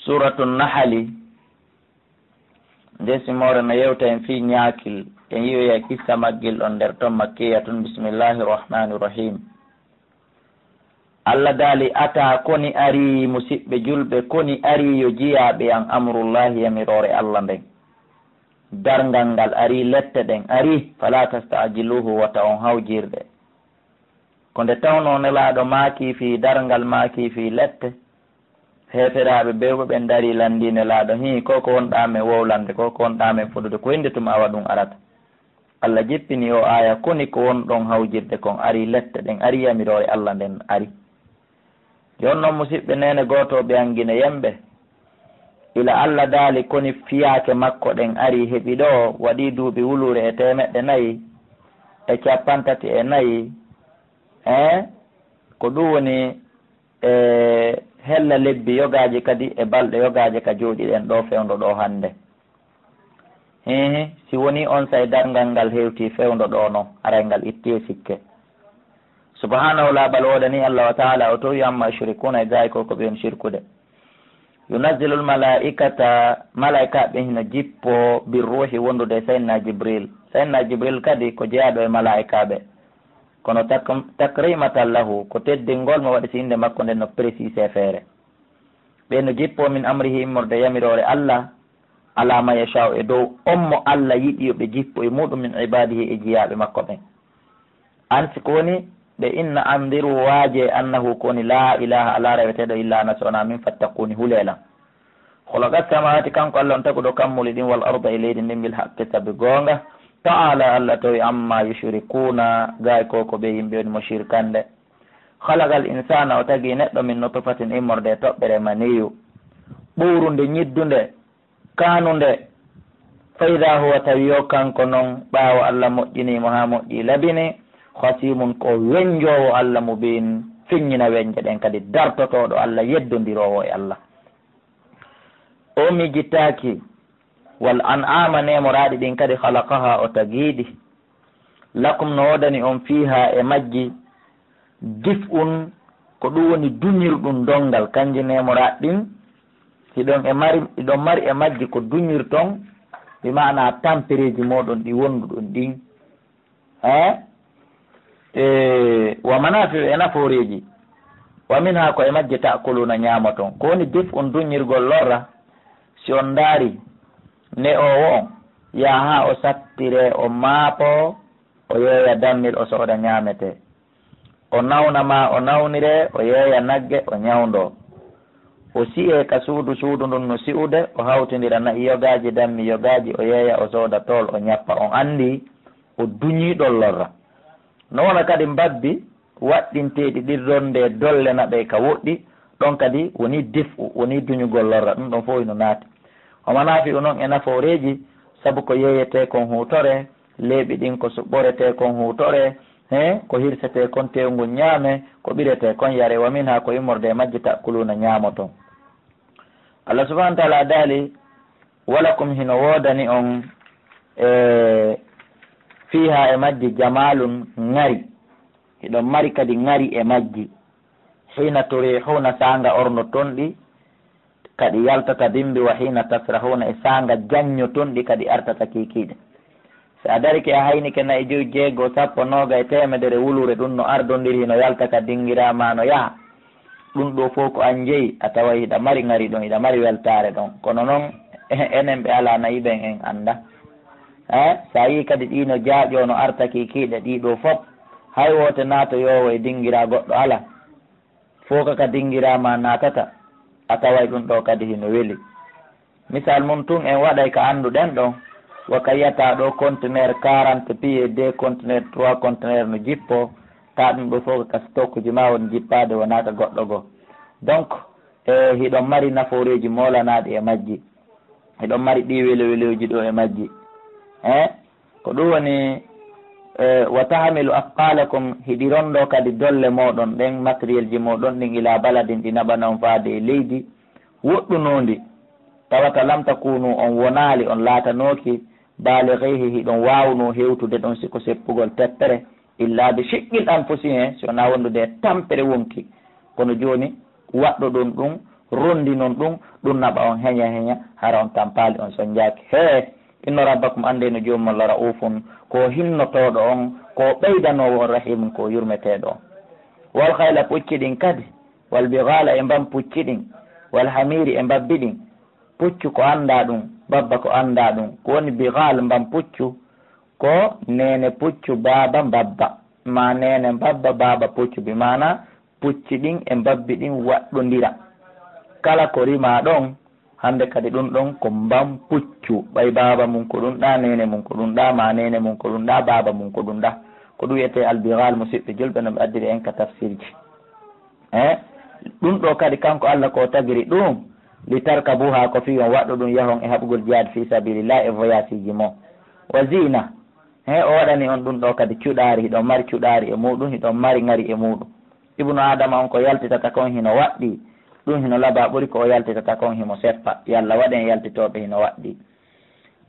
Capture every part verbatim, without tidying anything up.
Suuratu Nahali, nde simoore no yewta en fii ñaakil, en yi'oya kissa maggil on nder ton, makkiyatun. Bismillaahi Rahmaani Rahiim. Alla daali, "Ataa, koni arii, musiɓɓe julɓe, koni arii yo jiyaaɓe an, amrullaahi, yamiroore Alla nden. Darngal ngal arii, lette ɗen arii, falaa tasta'jiluuhu, wota on hawjirɗe." Ko nde tawnoo Nelaaɗo maakii fii darngal, maakii fii lette, heeferaaɓe bewɓe ɓen darii lanndii Nelaaɗo, "Hii, ko ko wonɗaa men wowlande, ko ko wonɗaa men fodude, ko hinde tuma awa ɗum arata?" Alla jippini oo aaya, "Koni ko wonɗon hawjirde kon arii, lette ɗen arii, yamiroore Alla nden arii." Jooni non, musiɓɓe, neene gooto ɓe anngina yemɓe. Ila Alla daali, koni fiyaake makko ɗen arii, heɓi ɗoo, waɗii duuɓi wuluure e teemeɗɗe nayi e cappanɗe tati e nayi, eh? Ko ɗum woni e hella lebbi yogaaji kadi e balɗe yogaaje ka jooɗiɗen ɗoo fewndo ɗoo hannde. Hihi, si wonii onsay darngal ngal hewtii fewndo ɗoo non, haray ngal ittii e sikke. Subhaanahu, laaɓal woodanii Alla wa ta'aala, o towi amma yushrikuuna e gaay ko ko ɓe on shirkude. Yunazzilul malaa'ikata, malaa'ikaaɓe hino jippoo bir ruuhi wondude e Sayyidina Jibril. Sayyidina Jibril kadi ko jeyaaɗo e malaa'ikaaɓe. Kono tak-, takrimatan lahu, ko teddingol mo waɗi si innde makko nden no précisé feere. Ɓe no jippoo min amrihi immorde yamiroore Alla, alaa ma yashaa'u e dow on mo Alla yiɗi yo ɓe jippo e muuɗum min ibaadihi e jiyaaɓe makko ɓen. An si ko woni ɓe inna andiru waaje annahu ko woni laa ilaaha alaa reweteeɗo illa ana so wonaa min fattaquuni hulee lan. Khalaqa samaawaati kanko Alla on taguɗo kammuli ɗin wal arda e leydi ndin bil haqqi sabi goonga. Ta'aala Alla towi amma yushrikuuna gaay ko ko ɓe yimɓe woni mo shirkande. Khalaqal insaana o tagi neɗɗo min nutfatin immorde e toɓɓere maniyu. Ɓowrunde ñiddunde. Kaanunde, fa idaa huwa tawi yo kanko non ɓaawo Alla moƴƴinii mo haa moƴƴii labini, khasiimun ko wenjoowo Alla mubiin, fiññina wenje ɗen kadi dartotooɗo Alla yeddondiroowo e Alla. O miijitaaki, wal an'aama neemoraaɗi ɗin kadi khalaqahaa o tagiiɗi. Lakum no woodani on fiihaa e majji dif'un ko ɗum woni duñirɗum donngal, kanji neemoraaɗi ɗin hiɗon e mari, hiɗon mari e majji ko duñirton, bi maana tampereeji mooɗon ɗi wonduɗon ɗin. Eh? E wa manaafi'u e nafooreeji. Wa minhaa ko e majji ta'kuluuna ñaamoton. Ko woni dif'un duñirgol lorra, si on ndaari ne o wo yaha o sattire o maapo o yeeya dammil o sooda ñaametee. O nawna ma o nawniree, o yeeya nagge o ñawndoo. O si'ee ka suudu, suudu ndun no si'ude, o hawtindira na'i yogaaji, dammi yogaaji, o yeeya o sooda tool o ñappa. On anndi o duñii ɗon lorra. No wona kadi mbabbi waɗɗinteeɗi ɗin ronde dolle naɓe ka woɗɗi, ɗon kadi woni dif'u, woni duñugol lorra, ɗum ɗon fof hino naati. Wa manaafi'u non e nafooreeji, sabu ko yeeyetee kon huutoree, leeɓi ɗin ko suɓɓoretee kon huutoree, he, ko hirsetee kon tewngu ñaamee, ko ɓiretee kon yaree, wa minhaa ko immorde e majji ta'kuluuna ñaamoton. Allah subhaanahu wa ta'aalaa daali, walakum hino woodani on e fiihaa e majji jamaalun ŋari, hiɗon mari kadi ŋari e majji, hiina turiihuuna saanga ornoton ɗi, kadi yaltata bimbi wa hiina tasrahuuna e saanga jaññoton ɗi kadi artata kiikiiɗe. Si a darike a haynike nayi joyi jeego sappo nooga e teemedere wuluure ɗum no ardondiri hino yalta ka dingiraa ma no yaha. Ɗum ɗoo fof ko an jeyi a taway hiɗa mari ŋari ɗon hiɗa mari weltaare ɗon kono noon enen ɓe alaa nayi ɓen en annda. Eh, si a yii kadi ɗii no jaaƴoo no arta kiikiiɗe ɗii ɗoo fof hay woote naatoyoowo e dingiraa goɗɗo alaa. Fof ka ka dingiraa ma naatata, a taway ɗum ɗoo kadi hino weli. Misal mum tun en waɗay ka annduɗen ɗoo, wa ka yiyataa ɗoo conteneur quarante pieds, deux conteneur, trois conteneur no jippoo, taa ɗum ɗoo fof ka stock ji ma woni jippaade wonaa ka goɗɗo goo. Donc, e hiɗon mari nafooreeji moolanaaɗi e majji. Hiɗon mari ɗii welewelewji ɗoo e majji. Eh? Ko ɗum woni, eh, wa tahmilu asqalakum, hiɗi ronndoo kadi dolle mooɗon ɗen, matériel ji mooɗon ɗin, ila baladin, ɗi naɓana on faade e leydi woɗɗunoondi, tawata lam takunu, on wonaali, on laatanooki, baaligiihi, hiɗon waawnoo hewtude ɗon, si ko seppugol teppere, illa bi shiqqil anfusi, he, si wonaa wondude e tampere wonki. Kono jooni, waɗɗoɗon ɗum, Rondi non ɗum, ɗum naɓa on heña heña, hara on tampaali, on sonjaaki. Hee, inna rabbakum, anndee no joomum on la ra'uufun, ko hinnotooɗo on, ko ɓeydanoowo on, rahiimun, ko yurmeteeɗo on. Wal khayla, pucci ɗin kadi, wal bighala, e mbam pucci ɗin, wal hamiiri, e mbabbi ɗin. Puccu ko anndaa ɗum, babba ko anndaa ɗum. Ko woni bighal, mbam puccu, ko neene puccu, baaba mbabba, ma neene mbabba, baaba puccu, bi maana pucci ɗin e mbabbi ɗin waɗɗondira. Kala ko rimaa ɗon, hannde kadi ɗum ɗon ko mbam puccu, ɓay baaba mum ko ɗum ɗaa, neene mum ko ɗum ɗaa, ma neene mum ko ɗum ɗaa, baaba mum ko ɗum ɗaa. Ko ɗum wiyetee albighal, musiɓɓe julɓe, no ɓe addiri en ka tafsirji. E ɗum ɗo kadi, kanko Allah ko o tagiri ɗum, li tarkabuha, ko fii on waɗɗo ɗum, yahon e haɓugol jihaad fi sabilillah e voyageeji mon. Wa zina, he o waɗani on ɗum ɗo kadi cuɗaari, hiɗon mari cuɗaari e muɗum, hiɗon mari ŋari e muɗum. Ibnu Adama on ko yaltitata kon hino waɗɗi, ɗum hino labaa ɓuri ko o yaltitata kon himo seppa. Yalla waɗen yaltitooɓe hino waɗɗi.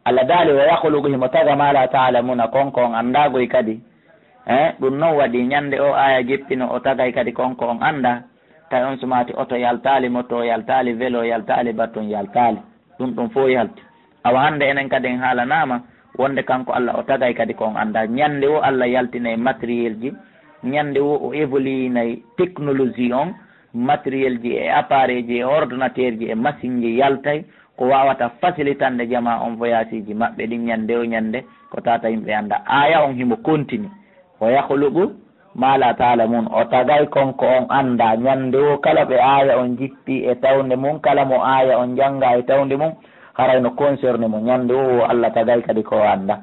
Allah daali, wa yakhluqu, himo taga ma la ta'lamuna, kon ko on anndaa goy kadi. E ɗum non waɗi ñande o aya jippino, o tagay kadi kon ko on anndaa. Tawi on sumaati oto yaltaali, moto yaltaali, velo yaltaali, baton yaltaali. Ɗum ɗum fof yalti. Awa hannde enen kadi en haalanaama wonde kanko Allah o tagay kadi ko on anndaa. Ñande wo Allah yaltinay matériel ji, ñande wo o évoluinay technologie on, matériel ji e appareil ji e ordinateur ji e machine ji yaltay, ko waawata facilitande jamaa on voyage ji maɓɓe ɗin ñande o ñande, ko tata yimɓe annda. Aya on himo kontini, wa yakhluqu ma la ta'lamun, o tagay kon ko on annda. Ñande wo kala ɓe aya on jippi e tawnde mum, kala mo aya on jannga e tawnde mum, haray no concerné mo. Ñande wo wo Allah tagay kadi ko o annda.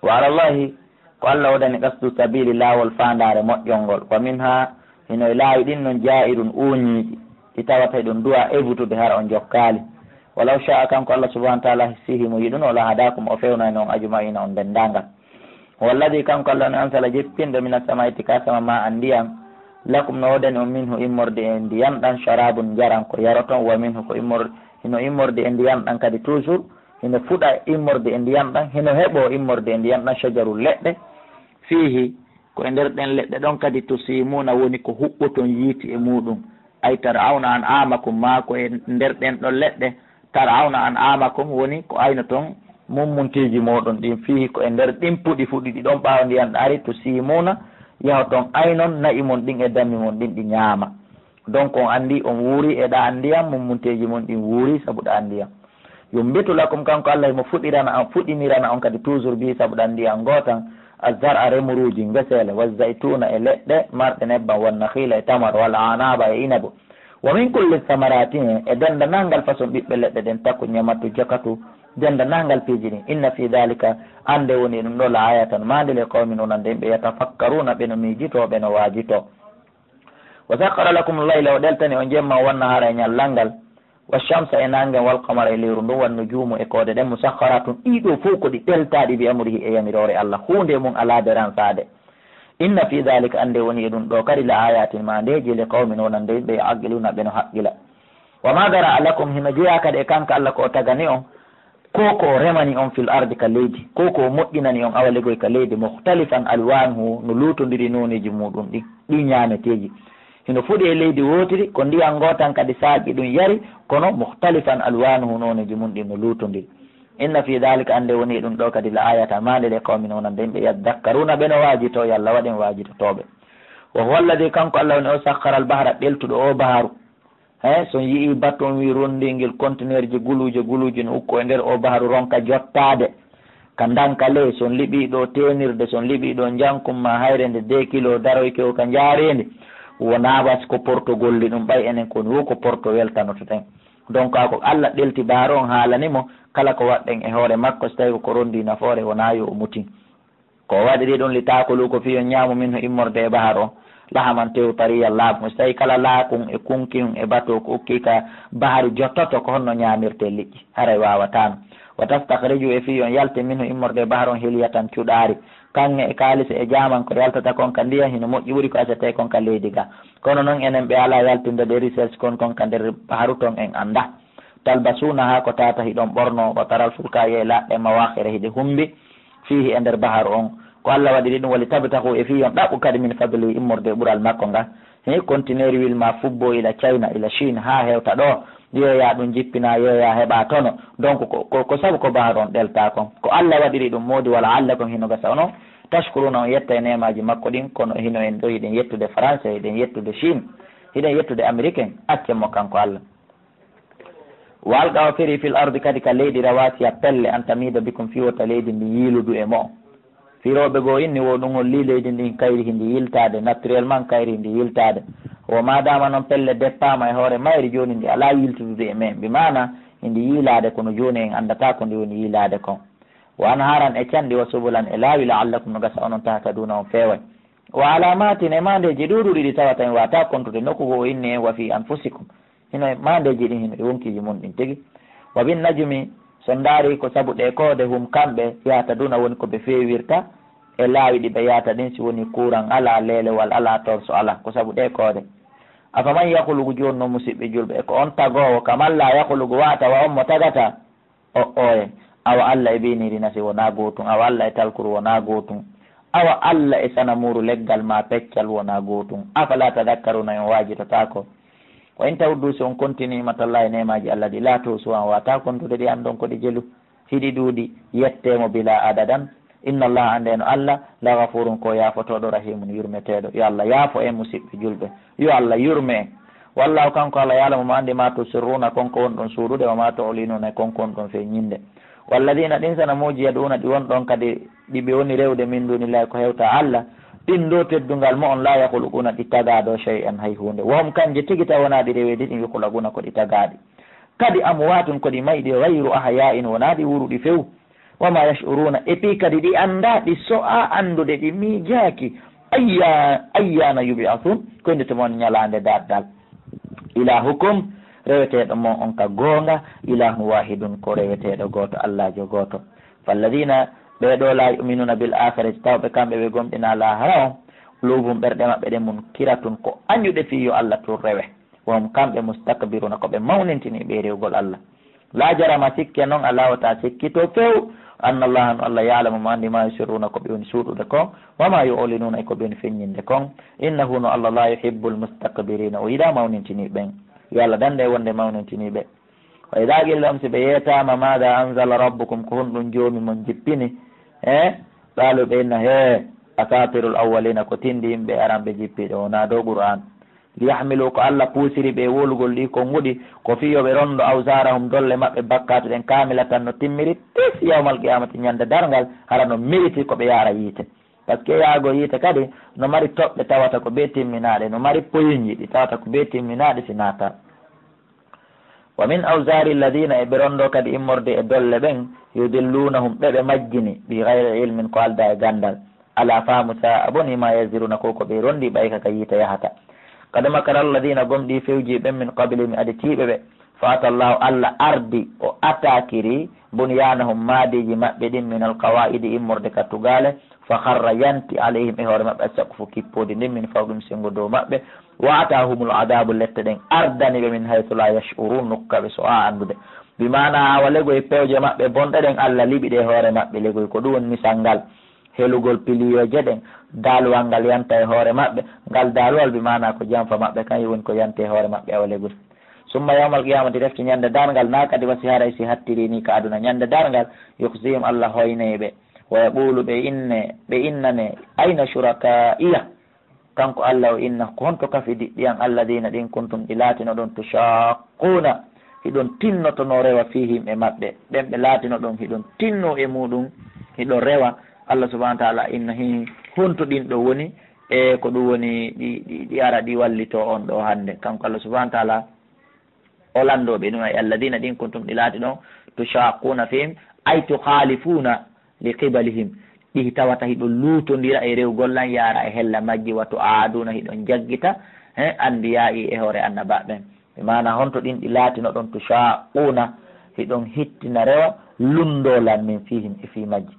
Wa ala Allahi, ko Allah wodani qasdu sabili, laawol faandaare moƴƴol ngol. Wa minha, hino e laawi ɗin non, jaa'irun, uuñiiɗi, ɗi tawata hiɗon du'a ebutude hara on jokkaali. Walaw sha'a, kanko Allah subhanahu wa ta'ala, si himo yiɗuno, la hadakum, o fewnayno on ajma'ina, on denndaangal. Huwa alladhi, kanko Allah on, ansala, jippinɗo, mina samaa'i, tika sama, ma an, ndiyan, lakum, no wodani on, minhu, immorde e ndiyan ɗan, sharabun, njaran, ko yaroton, wa minhu, ko immor-, hino immorde e ndiyan ɗan kadi toujours, hino fuɗa immorde e ndiyan ɗan, hino heɓoo immorde e ndiyan ɗan, shajarun, leɗɗe, fiihi, ko e nder ɗen leɗɗe ɗon kadi, tusimuuna, woni ko huɓɓoton yiiti e muuɗum. Ay tar'awna an'aamakum, maa ko e nder ɗen ɗon leɗɗe, tar'awna an'aamakum, woni ko aynoton mummunteeji mooɗon ɗin, fiihi, ko e nder ɗin puɗi fuɗi ɗi ɗon ɓaawo ndiyan ɗan ari, tusimuuna, yahoton aynon na'i mon ɗin e dammi mon ɗin ɗi ñaama. Donc, on anndi on wuuri e ɗaan ndiyan, mummunteeji mon ɗin wuuri sabu ɗaan ndiyan. Yumbitu lakum, kanko Allah himo fuɗirana on, fuɗinirana on kadi toujours bi sabu ɗaan ndiyan ngoo tan, azzar'a, remuruuji, ngeseele, wazzaytuuna, e leɗɗe marɗe nebbam, wannakhila, e tamaro, wal a'naba, e inabu. Wa min kulli thamarati, e denndanangal façon ɓiɓɓe leɗɗe ɗen, taku, ñamatu, jakatu, denndanangal piiji ɗin. Inna fi dhalika, annde woni e ɗum ɗoo, la ayatan, maande, li qawmin, wonande yimɓe, yatafakkaruna, ɓe no miijitoo, ɓe no waajitoo. Wa sakhkhara lakum al-layla, o ɗeltani on jemma, wan nahara, e ñallal ngal, wa shamsa, e naange, wal qamara, e lewru ndun, wan nujumu, e koode ɗen, musakharatun, ɗii ɗoo fow ko ɗi ɗeltaaɗi, bi amrihi, e yamiroore Allah, huunde e mun alaa beransaade. Inna fi dhalika, annde woni e ɗum ɗoo kadi, la ayatin, maandeeji, li qawmin, wonande yimɓe, ya'qiluna, ɓe no haqqila. Wa ma dara'a lakum, hino jeyaa kadi e kanko Allah ko o tagani on, ko ko o remani on fil ardi ka leydi, ko ko o moƴƴinani on awalegoy ka leydi, mukhtalifan alwanuhu, no luutondiri nooneeji muuɗum ɗin, ɗi ñaameteeji. Hino fuɗi e leydi wootiri, ko ndiyan ngoo tan kadi saaƴi ɗum yari, kono mukhtalifan alwanuhu, nooneeji mum ɗin no luutondiri. Inna fi dhalika, annde woni e ɗum ɗoo kadi, la ayatan, maande, li qawmin, wonande yimɓe, yadhakkaruna, ɓe no waajitoo, yo Allah waɗ en waajitotooɓe. Wa huwa alladhi, kanko Allah woni o, sakhkhara al-bahra, ɗeltuɗo o baharu. He, so on yi'ii bato, on wi'i rondingel, kontineerji guluuje guluuje no ukko e nder o baharu, ronka jottaade ka ndanka ley, so on liɓii ɗoo teenirde, so on liɓii ɗoo njankum maa hayre nde deux kilo daroyke o ka njaareendi, wonaa basi ko porto golli ɗum, ɓay enen ko woni wo ko porto weltanoto ɗen. Donc, ko Allah ɗelti baharu on, haalani mo kala ko waɗɗen e hoore makko, so tawii ko ko rondii nafoore, wonaa yo o mutin. Ko o waɗiri ɗum, li taakulu, ko fii on ñaamu, minhu, immorde e baharu on, lahaman, tew, tariyan, laaɓngu. So tawii kala laakun e kunkin e bato ko ukkii ka baharu jottoto, ko honno ñaamirtee liƴƴi? Haray waawataano. Wa tastakhriju, e fii on yaltin, minhu, immorde e baharu on, hilyatan, cuɗaari, kaŋŋe e kaalisi e jaaman ko yaltata kon ka ndiyan, hino moƴƴi ɓuri ko acetee kon ka leydi ga. Kono non enen ɓe alaa yaltinde ɗe recherche kon, kon ka nder baharu ton en anndaa. Talbasuunahaa, ko tata hiɗon ɓornoo, wa taral fulka, yi'ay laaɗe, mawaakhira, hiɗe humbi, fiihi, e nder baharu on. Ko Allah waɗiri ɗum, wa litabtaghuu, e fii on ɗaɓɓu kadi, min fadlihi, immorde e ɓural makko ngal, He kontineer wil ma fubbo ila China, ila Chine, haa hewta ɗo, yeeya ɗum jippina, yeeya heɓa tono. Donc ko, ko, ko sabu ko bahar on ɗelta kon. Ko Allah waɗiri ɗum, moodi, wala allakum, hino gasa onon, tashkuruna, on yetta e neemaaji makko ɗin, kono hino en ɗo hiɗen yettude Français, hiɗen yettude Chine, hiɗen yettude Américain, accen mo kanko Allah. Wa alqa, o firi, fil ardi, kadi ka leydi, rawasiya, pelle, an tamida bikum, fii wota leydi ndi yiiludu e mo'on. Firooɓe goo inni wo ɗum holli leydi ndin kayri hindi yiltaade, naturellement kayri hindi yiltaade. Wo maadaama noon pelle deppaama e hoore mayri, jooni ndi alaa yiltudude e men, bi maana hindi yiilaade, kono jooni en anndataa ko ndi woni yiilaade kon. Wa anharan, e canɗi, wa subulan, e laawi, la'allakum, no gasa onon, tahtaduna, on feeway. Wa alamatin, e maandeeji ɗuuɗuɗi ɗi tawata en waawataa kontude, nokku goo o inni en, wa fi anfusikum, hino e maandeeji ɗin, hino e wonkiiji mun ɗin tigi. Wa bin najmi, so ndaari ko sabu ɗee koode, hum, kamɓe, yahtaduna, woni ko ɓe feewirta e laawi ɗi ɓe yahata ɗin, si woni kuuran alaa, leelewal alaa, torso alaa, ko sabu ɗee koode. Afaman yakhluqu, jooni non musiɓɓe julɓe, e ko on tagoowo, kaman laa yakhluqu, wata wa on mo tagata? O oye, awa Allah e biiniri nasi wonaa gootun, awa Allah e talkuru wonaa gootun, awa Allah e sanamuuru leggal maa peccal wonaa gootun. Afala tadakkaruna, on waajitotaako? Wa in ta'uddu, si on konti ni'matallahi, neemaaji Allah ɗi, la tuhsuha, on waawataa kontude ɗi, anndon ko ɗi jelu, hiɗi ɗuuɗi, yettee mo bila adadan. Inna Allaha, anndee no Allah, la ghafurun, ko yaafotooɗo, rahimun, yurmeteeɗo. Yo Allah yaafo en, musiɓɓe julɓe. Yo Allah yurme en. Wallahu, kanko Allah, ya'lamu, mo anndi, ma tusirruna, kon ko wonɗon suuɗude, wa ma tu'linuna, kon ko wonɗon feeñninde. Walladina, ɗin sanamuuji, yad'una, ɗi wonɗon kadi, ɗi ɓe woni rewde, min dunillahi, ko hewta Allah, ɗin ɗo teddungal mo'on, la yakhluquna, ɗi tagaado, shay'an, hay huunde. Wa hum, kanji tigi taw wonaa ɗi reweeɗi ɗin, yukhlaquna, ko ɗi tagaaɗi. Kadi amwatun, ko ɗi mayɗi, ghayru ahya'in, wonaa ɗi wuuruɗi few. Wa ma yash'uruna, et puis kadi ɗi anndaa, ɗi so'aa anndude, ɗi miijaaki. Ayya-, ayyana yub'athun, ko nde to mon ñalaande dartal. Ilahukum, reweteeɗo mon on ka goonga, ilahun wahidun, ko reweteeɗo gooto, Allaajo gooto. Falladina, ɓee ɗoo, la yu'minuna bil akhirati, taw ɓe kamɓe ɓe gomɗinaa laahara on, qulubuhum, ɓerɗe maɓɓe ɗen, munkiratun, ko añuɗe fii yo Allah tun rewe. Wa hum, kamɓe, mustakbiruna, ko ɓe mawnintiniiɓe e rewgol Allah. La jarama, sikke non alaa, wota sikkito few, anna Allaha, no Allah, ya'lamu, mo anndi, ma yusirruna, ko ɓe woni suuɗude kon, wa ma yu'linuna, e ko ɓe woni feññinde kon. Innahu, no Allah, la yuhibbul mustakbirina, o yiɗaa mawnintiniiɓe ɓen. Yo Allah dandu e wonde mawnintiniiɓe. Wa idha qila lahum, si ɓe yeetaama, madha anzala rabbukum, ko honɗum Joomi mon jippini? E? Qaalu, ɓe inna, hee, asatirul awwalina, ko tinndi yimɓe aranɓe jippiiɗo, wonaa dow Qur'aan. Liyahmilu, ko Allah puusiri ɓe e wowlugol ɗii konnguɗi, ko fii yo ɓe ronndo awzarahum, dolle maɓɓe bakkaatu ɗen, kaamilatan, no timmiri tis, yawmal qiyamati, ñande darngal, hara no mérite ko ɓe yaara yiite. Parce que yaagol yiite kadi no mari toɓɓe tawata ko bee timminaaɗe, no mari poyinji ɗi tawata ko bee timminaaɗe si naata. Wa min awzari alladhina, e ɓe ronndo kadi immorde e dolle ɓen, yudillunahum, ɓe ɓe majjini, bi ghayri ilmin, ko aldaa e ganndal. Ala, faamu, sa'a, boni, ma yaziruna, ko ko ɓe ronndi ɓay ka, ka yiite yahata. Qad makara alladhina, gomɗii fewjii ɓen, min qablihim, aditiiɓe ɓe. Fa ata Allahu, Allah ardi, o atakiri, bunyanahum, maadiiji maɓɓe ɗin, min alqawaa'idi, immorde ka tugaale, fa kharra, yanti, alayhim, e hoore maɓɓe, assaqfu, kippoodi ndin, min fawqihim, senngo dow maɓɓe, wa atahumul adhabu, lette ɗen ardani ɓe, min haythu la yash'urun, nokku ka ɓe so'aa anndude. Bi maana, awa legoy pewje maɓɓe bonɗe ɗen, Allah liɓi ɗe e hoore maɓɓe legoy. Ko ɗum woni misal ngal, helugol piliyeeje ɗen, daaluwal ngal yanta e hoore maɓɓe. Ngal daaluwal, bi maana, ko janfa maɓɓe kan, woni ko yanti e hoore maɓɓe, awa legoy. Summa yawmal qiyamati, refti ñande darngal, na kadi wasi haray si hattiri ni ka aduna, ñande darngal, yukhzihim, Allah hoynay ɓe. Wa yaqulu, ɓe inne, ɓe innane, ayna shuraka'iya? Kanko Allah o inna, ko honto kafidiɗɗi an, alladina, ɗin, kuntum, ɗi laatinoɗon, tushaqquna, hiɗon tinnotono rewa, fihim, e maɓɓe, ɓen ɓe laatinoɗon hiɗon tinno e muɗum, hiɗon rewa. Allah subhanahu wa ta'ala inna, hi, honto ɗin ɗo woni, e ko ɗum woni ɗi, ɗi, ɗi ara ɗi wallito on ɗo hande. Kanko Allah subhanahu wa ta'ala o lanndoo ɓe ɗum, ay alladina, ɗin, kuntum, ɗi laati ɗon, tushaqquna fihim, ay tukhalifuna li qibalihim, ɗi tawata hiɗon luutondira e rewgol lan, yaara e hella majji, wa tu'aduna, hiɗon jaggita, he, anbiya'i, e hoore annabaaɓe ɓen. Bi maana, honto ɗin ɗi laatino ɗon, tushaqquna, hiɗon hittina rewa, lunndoo lan, min fihim, e fii majji.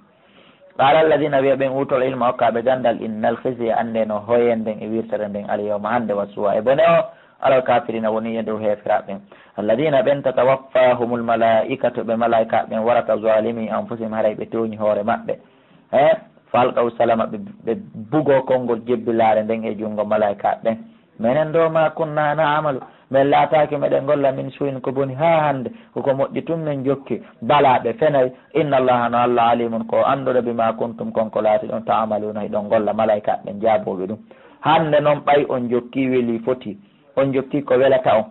Qala alladina, wiya ɓen utul ilma, okkaaɓe ganndal, innal khizya, anndee no hoyende nden e wirtere nden, al yawma, hannde, wa suwa, e bone o, alal kafirina, woni e dow heeferaaɓe ɓen. Alladina, ɓen, tatawaffahumul malaikatu, ɓe malaikaaɓe ɓen warata, zalimi anfusihim, haray ɓe tooñi hoore maɓɓe. He, fa alqaw salama, ɓe, ɓe bugoo konngol jebbilaare nden e junngo malaikaaɓe ɓen. Menen ɗo, ma kunna na'malu, men laataaki meɗen golla min su'in ko boni haa hannde, ko ko moƴƴi tun men jokki. Bala, ɓe fenay. Inna Allaha, no Allah, alimun, ko annduɗo, bima kuntum, kon ko laatiɗon, ta'maluna, hiɗon golla. Malaa'ikaaɓe ɓen jaabooɓe ɗum. Hannde non ɓay on jokki weli foti, on jokki ko welata on,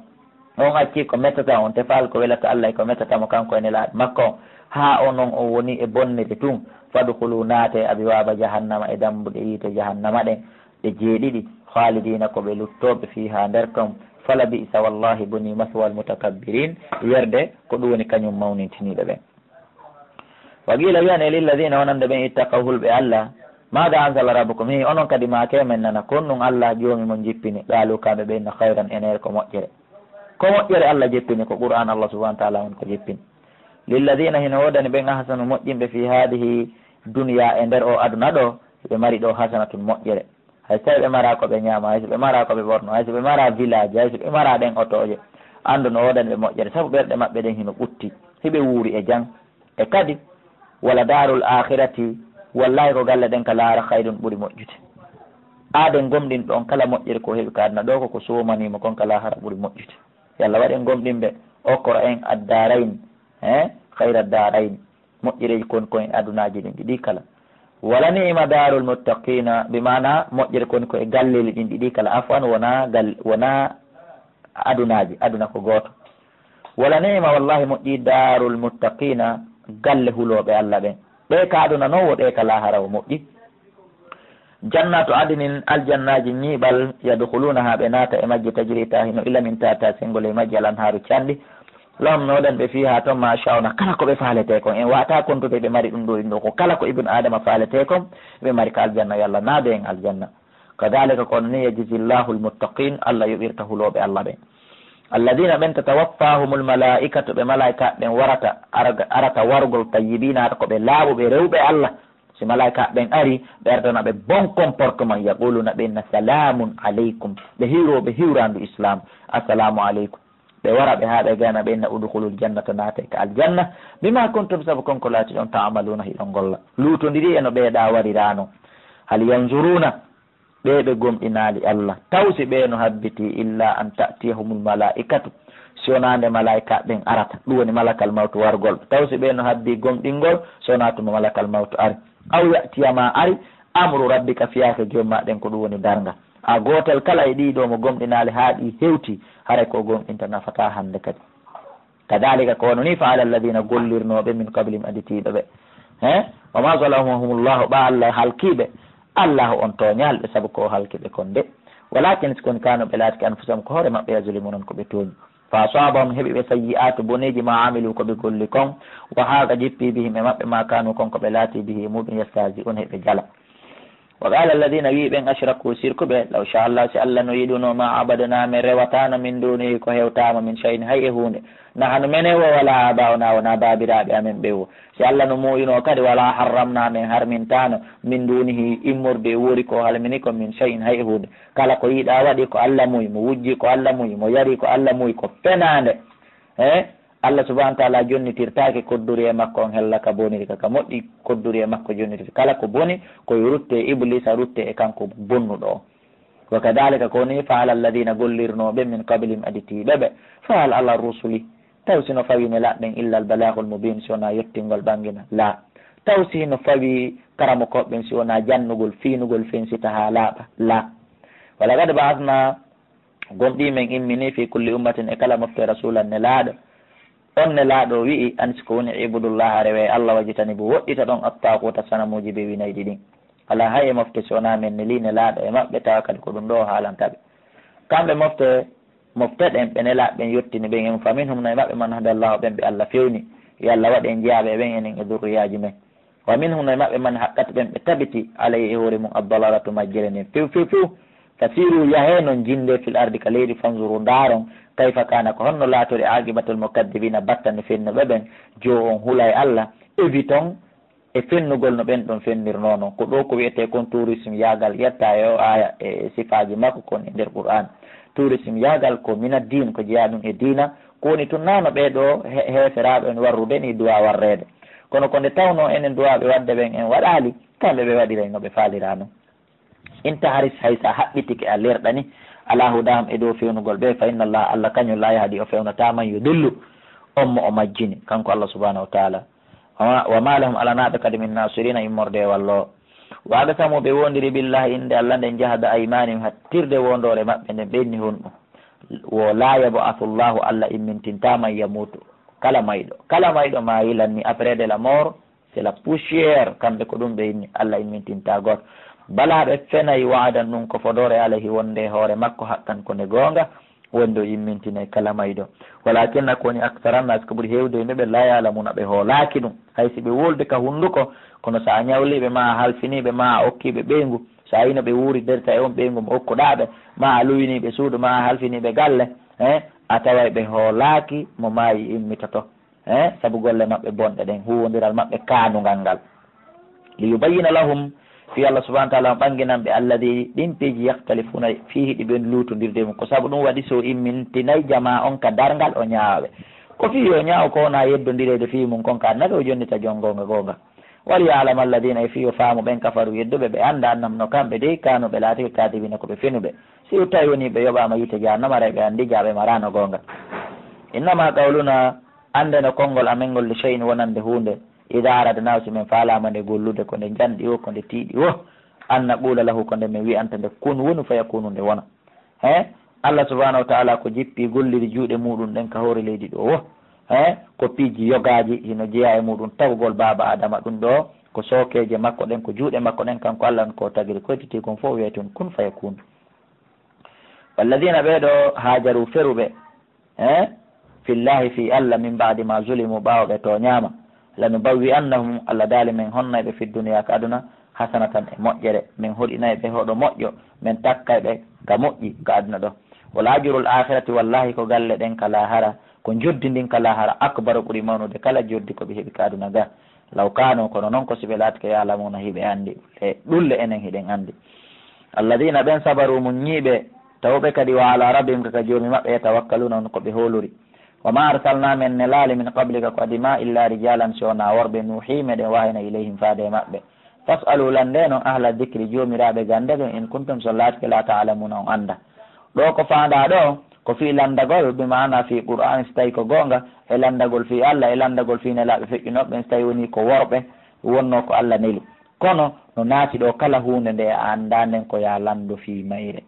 on acci ko mettata on, tefaali ko welata Allah e ko mettata mo kanko e nelaaɗo makko on, haa onon on woni e bonnere tun. Fadkhulu, naate, abwaaba jahannama, e dambuɗe yiite jahannama ɗen. Ɓe jeeɗiɗi, khalidina, ko ɓe luttooɓe, fiha, nder ton. Fala bi'sa, wallahi bonii, mathwal mutakabbirin, werde ko ɗum woni kañum mawnintiniiɓe ɓen. Wa qila, wi'anee, lilladina, wonande ɓen, ittaqaw, hulɓe Allah, mada anzala rabbukum, hi onon kadi maake men nana kon ɗum Allah joomi mon jippini. Qalu, kamɓe ɓe inna khayran, enere ko moƴƴere. Ko moƴƴere Allah jippini, ko Qur'an Allah subhanahu wa ta'ala on ko jippini. Lilladina, hino woodani ɓen, ahsanu, moƴƴinɓe, fi hadihi dunya, e nder o aduna ɗo, ɓe mari ɗo hasanatun, moƴƴere. Hay so tawi ɓe mara ko ɓe ñaama, hay so ɓe mara ko ɓe ɓorno, hay so ɓe mara village, hay so ɓe mara ɗen otooje, anndu no woodani ɓe moƴƴere, sabu ɓerɗe maɓɓe ɗen hino ɓutti, hiɓe wuuri e jam. E kadi, wala darul akhirati, wallahi ko galle ɗen ka laahara khayrun ɓuri moƴƴude. Aaden gomɗinɗo on kala moƴƴere ko heɓi ka aduna ɗo, ko ko soomaniimo kon ka laahara ɓuri moƴƴude. Yo Allah waɗen gomɗinɓe, okra en addarayn, eh, khayra addarayn. Moƴƴereeji kon ko e adunaaji ɗin ɗiɗi kala. Wala ni'ma darul muttaqina, bi maana moƴƴere kon ko e galleeli ɗin ɗiɗi kala. Afwan, wona gal-, wona adunaaji, aduna ko gooto. Wala ni'ma, wallahi moƴƴi, darul muttaqina, galle hulooɓe Allah ɓen. Ɓe ka aduna non, wo ɗe ka laahara wo moƴƴi. Jannatu adnin, aljannaaji ñiiɓal, yadkhulunaha, ɓe naata e majji, tajri, ta hino ila min tahtiha, senngo ley majji, al anhaaru, canɗi. Lahum, no woodani ɓe, fiha, ton, ma yasha'una, kala ko ɓe faalete kon. En wata kontude ɓe mari ɗum ɗo, ɗum ɗo, ko kala ko ibnu Adama faalete kon, ɓe mari ka aljanna, yo Allah naadu en aljanna. Kadhalika, ko non ni, yajzi Allahu almuttaqin, Allah yoɓirta hulooɓe Allah ɓen. Alladhina, ɓen, tatawaffahumul malaikatu, ɓe malaika ɓen warata, arga-, arata wargol, tayyibina, ko ɓe laaɓuɓe, rewɓe Allah. Si malaika ɓen ari, ɓe ardana ɓe bon comportement, yaquluna, ɓe inna, salamun alaykum, ɓe hiwro, ɓe hiwrandu Islam, assalamu alaykum. Ɓe wara ɓe haa ɓe gana ɓe inna, udkhulul jannata, naate ka aljanna, bima kuntum, sabu kon ko laatiɗon, ta'maluna, hiɗon golla. Luutondiri e no ɓeeɗa warirano. Hal yanzuruna, ɓe ɓe gomɗinaali Allah, taw si ɓe no habbiti, illa an ta'tiyahumul malaikatu, si wonaa nde malaika ɓen arata, ɗum woni malakal mawtu wargol ɓe. Taw si ɓe no habbi gomɗingol, si wonaa tuma malakal mawtu ari. Aw ya'tiya, ma ari, amru rabbika, fiyaake joom ma ɗen, ko ɗum woni darnga. A gootel kala e ɗii ɗoo mo gomɗinaali haa ɗi hewti, haray ko gomɗinta nafata hannde kadi. Kadhalika, ko hono ni, fa'ala alladhina, gollirnooɓe, min qablihim, aditiiɓe ɓe. He? Wa ma zalamahumullahu, ɓa Allah halkiiɓe, Allahu on tooñaali ɓe sabu ko halki ɓe kon de. Walakin, si kon, kanu, ɓe laatike, anfusahum, ko hoore maɓɓe, yazlimuuna, ko ɓe tooñi. Fa asabahum, heɓi ɓe, sayyi'atu, boneeji, ma amilu, ko ɓe golli kon. Wa haqa, jippi, bihim, e maɓɓe, ma kanu, kon ko ɓe laati, bihi, e muɗum, yastahzi'uuna, heɓe jala. Wa qala alladhina, wi'i ɓen, ashraku, sirkuɓe, law sha Allah, si Allah no yiɗuno, ma abadna, min rewatano, min dunihi, ko hewtamo, min shay'in, hay e huunde. Nahnu, menen wo, wala aba'una, wona baabiraaɓe amen ɓe wo. Si Allah no muuyiino kadi, wala harramna, min harmintano, min dunihi, immorde e woori ko halmini ko, min shay'in, hay e huunde. Kala ko yiɗa waɗi, ko Allah muuyi, mo wujji, ko Allah muuyi, mo yari, ko Allah muuyi, ko fenaande. Eh? Allah subhanahu wa ta'ala jonnitirtaake kodduri e makko on hella ka boniri ka, ka moƴƴi, kodduri e makko jonnitirta kala ko boni, ko yo rutte e Iblisa, rutte e kanko bonnuɗo on. Wa kadhalika, ko ni, fa'ala alladhina, gollirnooɓe, min qablihim, aditiiɓe ɓe. Fa hal ala rusuli, taw si no fawi nelaaɓe ɓen, illa al balaghul mubin, si wonaa yottingol ɓangina? La. Taw si no fawi karamokooɓe ɓen, si wonaa jannugol, fiinugol, fensita haa laaɓa? La. Wa laqad ba'athna, gomɗii men immini, fi kulli ummatin, e kala mofte, rasulan, nelaaɗo. On nelaaɗo wi'i, an si ko woni, ibudullaha, rewe Allah, wajtanibu, woɗɗita ɗon, at-taaguuta, sanamuuji ɓe winayɗi ɗin. Alaa hay e mofte si wonaa men nelii nelaaɗo e maɓɓe, tawa kadi ko ɗum ɗo o haalanta ɓe. Kamɓe mofte, mofte ɗen, ɓe nelaaɓe ɓen yottini ɓen e mum, fa minhum, no e maɓɓe, man hadallahu, ɓen ɓe Allah fewni, yo Allah waɗ en jeyaaɓe e ɓen enen e durriyaaji men. Wa minhum, no e maɓɓe, man haqqat, ɓen ɓe tabiti, alayhi, e hoore mum, ad-dalalatu, majjere nden few, few, few. Fasiru, yahee non, jinde, fil ardi, ka leydi, fanzuru, ndaaron, kayfa kana, ko honno laatori, aqibatul mukaddibina, battane fennuɓe ɓen. Joo on hula e Allah, eviton e fennugol no ɓen ɗon fennirnoo non. Ko ɗo ko wi'etee kon tourisme yaagal, yetta e o aya e sifaaji makko kon e nder Qur'an. Tourisme yaagal ko mina diin, ko jeyaa ɗum e diina, ko woni tun naano ɓee ɗo he-, heeferaaɓe en warrude ni duwa warreede. Kono ko nde tawnoo enen duwaaɓe waɗde ɓen en waɗaali, kamɓe ɓe waɗiray no ɓe faaliraano. In taharis, hay sa haɓɓitike a lerɗani, Ala hudahum, e dow fewnugol ɓe, fa inna Allah, Allah kañum, la yahdi, o fewnataa, man yudillu, on mo o majjini, kanko Allah subhanahu wa taala. Wa ma, wa ma lahum, alanaaɓe kadi min nasirina, immorde e wallo. Wa aqsamu, ɓe wondiri, billahi, innde Allah nden, jahda aymanihim, hattirde wondoore maɓɓe nden, ɓe inni honɗum. Wo la yab'athu Allahu, Allah immintintaa, man yamutu, kala mayɗo. Kala mayɗo maayi lan ni, après de la mort, c'est la poussière, kamɓe ko ɗum ɓe inni, Allah immintintaa gooto. Bala ɓe fenay, wa'adan, ɗum ko fodoore, alayhi, wonde e hoore makko, haqqan, ko nde goonga, wonde o immintinay kala mayɗo. Walakinna, ko woni, akthara nnaasi, ko ɓuri heewde yimɓe ɓe, la ya'lamuna, ɓe hoolaaki ɗum. Hay si ɓe wolde ka hunduko, kono sa a ñawli ɓe, ma a halfini ɓe, ma a okki ɓe ɓeyngu, sa yino ɓe wuuri derta e on ɓeyngu mo okkuɗaa ɓe, ma a luwini ɓe suudu, ma a halfini ɓe galle, eh, a taway ɓe hoolaaki mo maayi immitoto. Eh, sabu golle maɓɓe bonɗe ɗen, huuwondiral maɓɓe kaanungal ngal. Li yubayyina lahum, fii Allah subhanahu wa taala on ɓannginan ɓe, alladi, ɗin piiji, yakhtalifuna fiihi, ɗi ɓen luutondirde mum. Ko sabu ɗum waɗi so immintinay jamaa on ka darngal, o ñaawa ɓe. Ko fii yo ñaaw ko wona yeddondireede fii mum kon ka annabi, o jonnita jon goonga goonga. Wal ya'lam alladina, e fii yo faamu ɓen, kafaru, yedduɓe, ɓe annda, annam, no kamɓe dey, kanu, ɓe laatike, kadibina, ko ɓe fenuɓe. Si tawi woni ɓe yoɓaama yiite jahannama, aray ɓe anndi ja ɓe maraano goonga. Innama qawluna, Annde no konngol amen ngol, li shay'in, wonande huunde, ida aradnahu, si min faalaama nde gollude, ko nde njanɗi wo, ko nde tiiɗi wo, an naqula lahu, ko nde min wi'anta nde, kun, wonu, fayakunu, nde wona. He, Allah subhanahu wa taala ko jippi golliri juuɗe muɗum ɗen ka hoore leydi ɗo wo. He, ko piiji yogaaji hino jeyaa e muɗum, tagugol baaba Adama ɗum ɗo, ko sookeeje makko ɗen, ko juuɗe makko ɗen, kanko Allah on ko tagiri, ko yettitii kon fof wiyete on kun fayakun. Walladina, ɓee ɗo, haajaru, feruɓe, eh, fillahi, fii Allah, min baadi ma zulimu, ɓaawo ɓe tooñaama, lanubawwi'annahum, Allah daali, min honnay ɓe, fi duniya, ka aduna, hasanatan, e moƴƴere, min hoɗinay ɓe hoɗo moƴƴo, min takkay ɓe ka moƴƴi ka aduna ɗo. Wala ajrul akhirati, wallahi, ko galle ɗen ka laahara, ko joddi ndin ka laahara, akbaru, ɓuri mawnude kala joddi ko ɓe heɓi ka aduna ga. Law kanu, kono non ko si ɓe laatike, ya'lamuna, hiɓe anndi, ɗulle, ɗulle enen hiɗen anndi. Alladina, ɓen, sabaru, muññiiɓe, tawɓe kadi, wa ala rabbihim, ka, ka Joomi maɓɓe, yatawakkaluna, on ko ɓe hooluri. Wa ma arsalna, men nelaali, min qablika, ko adi ma, illa rijalan, si wona worɓe, nuhi, meɗen wahayna, ilayhim, faade e maɓɓe. Fas'alu, lande non, ahla dikri, joomiraaɓe gande ɓen, in kuntum, so laatike, la ta'lamuna, on annda. Ɗo ko faandaa ɗo, ko fii lanndagol, bi maana fii Qur'aan, si tawi ko goonga, e lanndagol fii Allah, e lanndagol fii nelaaɓe feƴƴunooɓe ɓen, si tawi wonii ko worɓe wonnoo ko Allah neli. Kono no naati ɗo, kala huunde nde a anndaa nden, ko yaa lanndo fii mayre.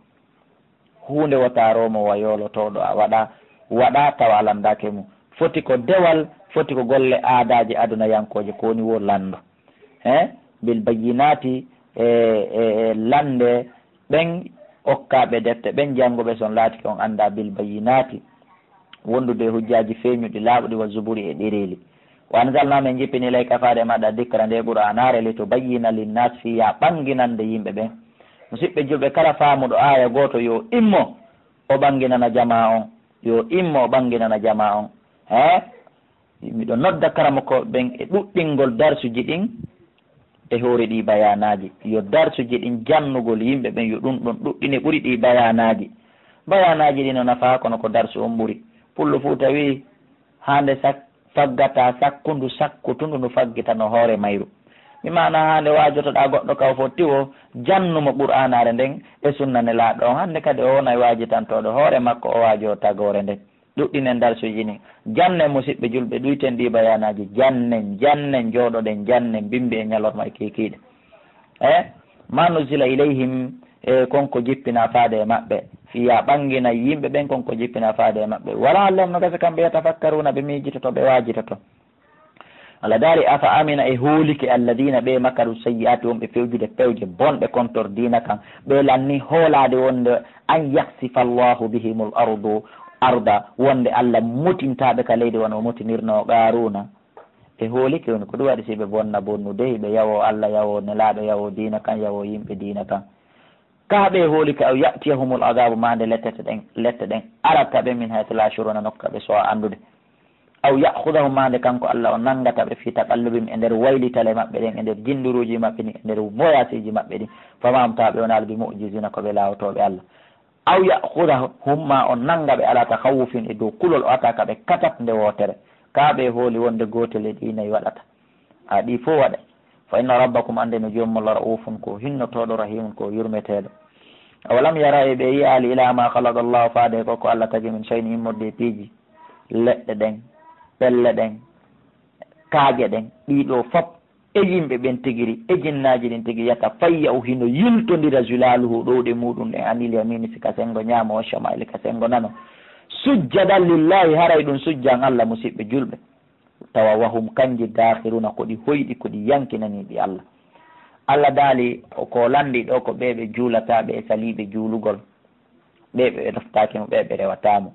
Huunde wota roomo wa yoolotooɗo, a waɗa, waɗa tawa a lanndaaki e mum. Foti ko dewal, foti ko golle aadaaji adunayankooje, ko woni wo lanndo. He, bil bayyinaati, e, e, e lannde, ɓen okkaaɓe defte, ɓen jannguɓe, si on laatike on anndaa, bil bayyinaati, wondude e hujjaaji feeñuɗi, laaɓuɗi, wa zuburi, e ɗereeli. Wa anzalna, men jippini, ilayka, faade e maɗa, dikra, nde Qur'aanaare, li tubayyina linnaas, fii yaa ɓannginande yimɓe ɓen. Musiɓɓe julɓe, kala faamuɗo aaya gooto, yo immo o ɓannginana jamaa on, yo immo o ɓannginana jamaa on. He? Miɗo nodda karamokooɓe ɓen e ɗuɗɗingol darsuji ɗin e hoore ɗii bayaanaaji. Yo darsuji ɗin jannugol yimɓe ɓen, yo ɗum ɗon ɗuɗɗine ɓuri ɗii bayaanaaji. Bayaanaaji ɗin no nafaa, kono ko darsu on ɓuri. Pullo Fuuta wi'i, "Haa nde sak-, faggata sakkundu, sakkutundu ndu faggitano hoore mayru." Mi maana, haa nde waajotoɗaa goɗɗo ka o fotti wo, jannu mo Qur'aanaare nden e sunna Nelaaɗo on. Hannde kadi o wonay waajitantooɗo hoore makko, o waajoo tagoore nden. Ɗuɗɗinen darsuuji ɗin. Jannen, musiɓɓe julɓe, ɗuyten ɗii bayaanaaji. Jannen, jannen, jooɗoɗen, jannen, bimbi e ñalorma e kiikiiɗe. E ma nuzila ilayhim, e kon ko jippinaa faade e maɓɓe. Fii yaa ɓanngina yimɓe ɓen kon ko jippinaa faade e maɓɓe. Wala allahum, no gasa kamɓe, yatafakkaruna, ɓe miijitoto, ɓe waajitoto. Allah daali, "Afa amina, e hoolike, alladina, ɓe, makaru sayyi'aati, wonɓe fewjude pewje bonɗe kontor diina kan, ɓe lanni hoolaade wonde, an yakhsifa Allahu bihimul ardu, arda, wonde Allah motintaɓe ka leydi, wano o motinirno Qaruna." E hoolike woni ko ɗum waɗi, si ɓe bonna bonnude, ɓe yawo Allah, yawo Nelaaɗo, yawo diina kan, yawo yimɓe diina kan. Kaa ɓe hoolike, aw ya'tiyahumul adaabu, maa nde lette ɗen, lette ɗen arata ɓe, min haythu laa yash'uruuna, nokka ɓe so'a anndude. Aw ya'khudahum, maa nde kanko Allah o nanngata ɓe, fii taqallubihim, e nder waylitale maɓɓe ɗen, e nder jinnduruuji maɓɓe ɗin, e nder voyaasiiji maɓɓe ɗin. Famaa hum, taa ɓe wonaali, bi mu'jiziina, ko ɓe laawotooɓe Allah. Aw ya'khudahum, maa o nannga ɓe, alaa takhawwufin, e dow kulol, o ata ka ɓe katat nde wootere. Kaa ɓe hooli wonde gootel e ɗii nayi waɗata. A ɗii fof waɗa. Fa inna rabbakum, annde no joomum, la ra'uufun, ko hinnotooɗo, rahiimun, ko yurmeteeɗo. Awalam yara, e ɓe yiyaali, ila ma khalaqa Allahu, faade ko ko Allah tagi, min shay'in, immorde e piiji, leɗɗe ɗen, pelle ɗen, kaaƴe ɗen, ɗiɗo fop, e yimɓe ɓen tigiri, e jinnaaji ɗin tigi, yatafayya'u, hino yiltondira, zilaaluhu, ɗowɗe muɗum ɗen, anil yamini, si ka senngo ñaamo, wa shama'ili, ka senngo nano, sujjadan lillahi, haray ɗum sujjan Allah, musiɓɓe julɓe. Tawa wahum, kanji, daakhiruna, ko ɗi hoyɗi, ko ɗi yankinaniiɗi Allah. Allah daali, ko lanndi ɗo, ko ɓe ɓe juulataa ɓe, e saliiɓe juulugol, ɓe ɓe ɗoftaaki mo, ɓe ɓe rewataa mo.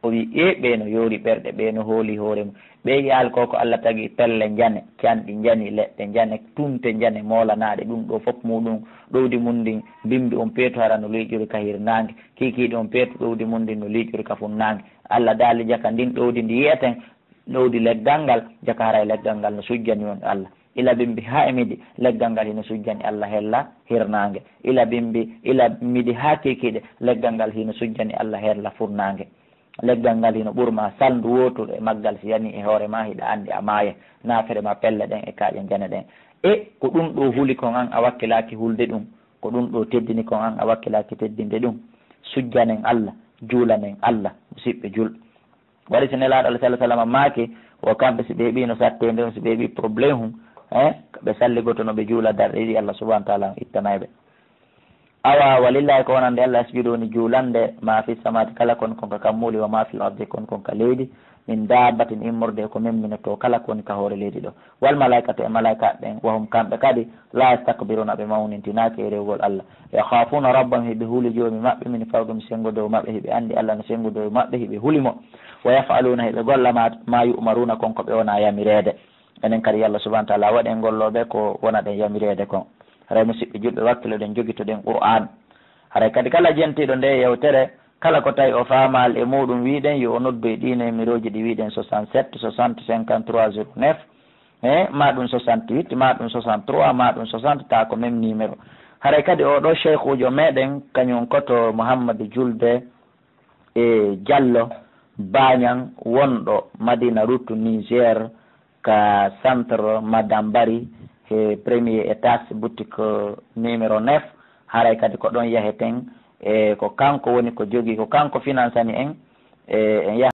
O wi, e ɓe no yoori ɓerɗe, ɓe no hooli hoore mum. Ɓe yiyaali ko ko Allah tagi, pelle njane, canɗi njani, leɗɗe njane, tunte njane, moolanaaɗe, ɗum ɗo fop muɗum, ɗowdi mum ndin, bimbi on peetu hara no liiƴori ka hirnaange, kiikiiɗe on peetu ɗowdi mum ndin no liiƴori ka funnaange. Allah daali, jaka ndin ɗowdi ndi yi'eten, ɗowdi leggal ngal, jaka haray leggal ngal no sujjani on Allah. Ila bimbi haa e midi, leggal ngal hino sujjani Allah hella hirnaange. Ila bimbi, ila midi haa kiikiiɗe, leggal ngal hino sujjani Allah hella furnaange. Leggal ngal hino ɓurma salndu wootur e maggal, si yani e hoore ma, hiɗa anndi a maaya. Naafere ma pelle ɗen e kaaƴe njane ɗen. E ko ɗum ɗo huli kon, an a wakkilaaki hulde ɗum. Ko ɗum ɗo teddini kon, an a wakkilaaki teddinde ɗum. Sujjanen Allah, juulanen Allah, musiɓɓe julɓe. Waɗi si Nelaaɗo Allah sallallahu alaihi wasallam maaki, wo kamɓe si ɓe heɓi no sattende on, si ɓe heɓi problème hum, eh, ɓe salligoto no ɓe juula darɗe ɗiɗi, Allah subhanahu wa ta'ala on ittanay ɓe. Awa walillahi, ko wonande Allah, yasjudu, woni juulande, ma fi samawati, kala kon kon ka kammuuli, wa ma fil ardi, kon kon ka leydi, min dabbatin, immorde e ko memminoto, kala ko woni ka hoore leydi ɗo. Wal malaikatu, e malaikaaɓe ɓen, wa hum, kamɓe kadi, la yastakbiruna, ɓe mawnintinaaki e rewgol Allah. Yakhafuna rabbahum, hiɓe huli joomi maɓɓe, min fawqihim, senngo dow maɓɓe, hiɓe anndi Allah no senngo dow maɓɓe, hiɓe huli mo. Wa yaf'aluna, hiɓe golla ma, ma yu'maruna, kon ko ɓe wona yamireede. Enen kadi, Allah subhanahu wa ta'ala waɗen gollooɓe ko wonaɗen yamireede kon. Haray musiɓɓe julɓe, wakkiloɗen, jogitoɗen Qur'an. Haray kadi kala jentiiɗo nde yewtere, kala ko tawi o faamaali e muɗum, wiɗen yo o noddu e ɗii numéroji ɗi wiɗen, soixante-sept soixante cinquante-trois zéro neuf, eh, ma ɗum soixante-huit, ma ɗum soixante-trois, ma ɗum soixante, ta ko même numéro. Haray kadi oɗo cheikhujo meɗen, kañum ko to Mouhammad Julde e Diallo Bañang, wonɗo Madina Route Niger, ka centre Madame Bari, he premier étage, boutique numéro neuf. Haray kadi ko ɗon yaheten, e ko kanko woni ko jogii, ko kanko finansani en, e en yaha